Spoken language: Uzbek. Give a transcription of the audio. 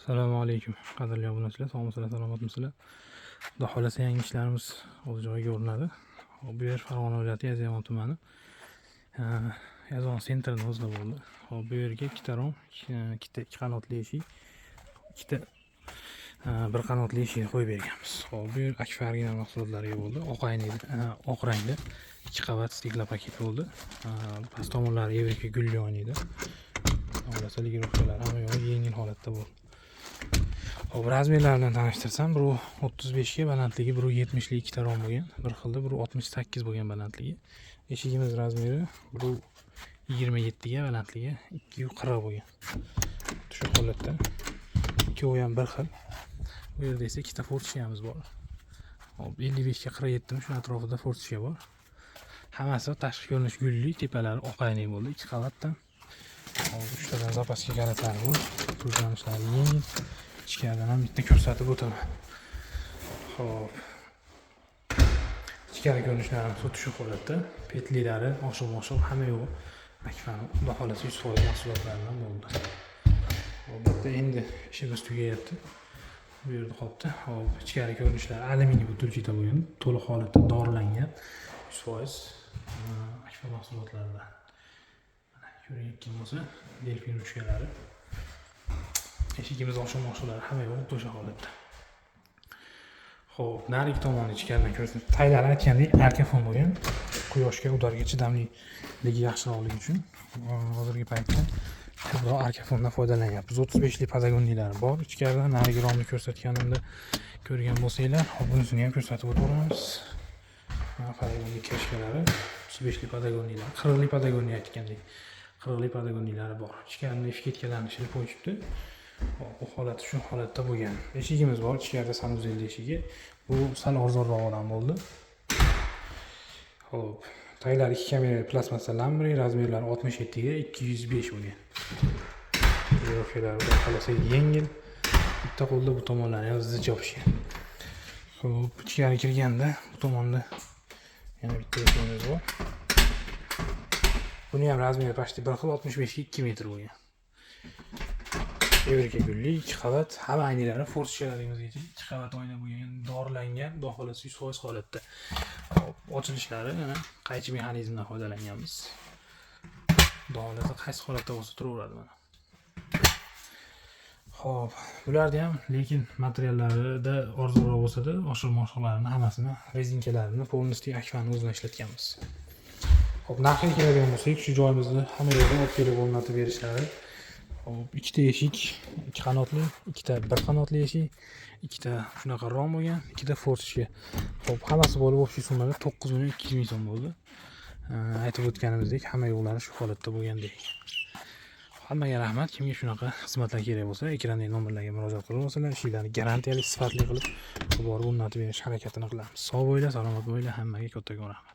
Assalomu alaykum, qadrli obunachilar, sog'misizlar, salomatmisizlar? Xudo xohlasa, yangi ishlarimiz o'z joyiga urinadi. Hop, bu yer Farg'ona viloyati, Yozyovon tumani. Yozyovon центр ini o'zida bo'ldi. Hop, bu yerga ikkita rom, ikkita ikki qanotli eshik, ikkita bir qanotli eshikni qo'yib berganmiz. Hop, bu yer Akfa original mahsulotlariga bo'ldi. Oq aynakli, oq rangda ikki qavat стеклопакет bo'ldi. Past tomonlari Evrika gulli oynaydi. Xohlasa, регулировка lari, hamma yog'i yengil holatda bo'ldi. Hop, размер lar bilan tanishtirsam, 1,35 ga balandligi 1,70 lik ikkita rom bo'lgan. Bir xilda 1,68 bo'lgan balandligi. Eshigimiz размер i 1,27 ga balandligi 2,40 bo'lgan. Shu holatda. Ikkovi ham bir xil. Bu yerda esa ikkita форточка miz bor. Hop, 55 ga 47 shuni atrofida форточка bor. Hammasi tashqi ko'rinish gulli, tepalari oq aynak bo'ldi, ikki qavatdan. Hop, uchtadan запаска kalitlari bor. Qulflanishlari yengil. Ichkaridan ham bitta ko'rsatib o'taman. Hop. Ichkari ko'rinishlari ham xuddi shu holatda. Петли lari, oshiq-moshiq, hamma yo'g'i Akfani, xudo xohlasa, 100% mahsulotlaridan bo'ldi. Hop, bu yerda endi ishimiz tugayapti. Bu yerda qolibdi. Hop, ichkari ko'rinishlari alyuminiy бутылчата bo'lgan, to'liq holatda dorilangan. 100% Akfa mahsulotlaridan. Mana, ko'rinayotgan bo'lsa, delfin ruchkalari. Eshigimiz oshiq-moshiqlari, hamma yo'g'i xuddi o'sha holatda. Xo'p, narigi tomonni ichkaridan ko'rsatib, taylari aytgandek arkafon bo'lgan. Quyoshga, удар ga chidamliligi yaxshiroqligi uchun hozirgi paytda ko'proq arkafondan foydalanyapmiz. 35 lik подоконник lari bor. Ichkaridan narigi romni ko'rsatganimda ko'rgan bo'lsanglar, hop, bunisini ham ko'rsatib o'taveramiz. Mana, подоконник крышка lari, 35 lik подоконник lar, 40 lik подоконник, aytgandek. 40 lik подоконник lari bor. Ichkarida этикетка larni shilib qo'yishibdi. Hop, bu holati shu holatda bo'lgan. Eshigimiz bor, ichkarida санузел eshigi. Bu sal arzonrog'idan bo'ldi. Hop, taglari ikki kamera plastmassa lambri, размер lari 67 ga 205 bo'lgan. Регулировка lari, xudo xohlasa, yengil. Bitta qo'lda bu tomonlari ham zich yopishgan. Xo'p, ichkari kirganda bu tomonda yana bitta eshigimiz bor. Buni ham размер i почти bir xil, 65 ga 2 metr bo'lgan. Evrika gulli, ikki qavat, hamma aynaklari, форточка larimizgacha ikki qavat oyna bo'lgan, dorilangan, xudo xohlasa, 100% holatda. Hop, ochilishlari mana, qaychi mexanizmidan foydalanganmiz. Xudo xohlasa, qaysi holatda bo'lsa turaveradi mana. Xo'p, bularni ham lekin materiallarida arzonroq bo'lsa-da, oshiq-moshiqlarini hammasini, резинка larini полностью Akfani o'zidan ishlatganmiz. Xo'p, narxiga keladigan bo'lsak, shu joyimizni hamma yerdan olib kelib o'rnatib berishlari. Xo'p, ikkita eshik, ikki qanotli, ikkita bir qanotli eshik, ikkita shunaqa rom bo'lgan, ikkita форточка. Xo'p, hammasi bo'lib общий summada 9 million 200 ming so'm bo'ldi. Aytib o'tganimizdek, hamma yo'llari shu holatda bo'lgandek. Hammaga rahmat. Kimga shunaqa xizmatlar kerak bo'lsa, ekrandagi nomerlarga murojaat qilib olsalar, ishlarni garantiyali, sifatli qilib borib o'rnatib berish harakatini qilamiz. Sog' bo'linglar, salomat bo'linglar. Hammaga kattakon rahmat.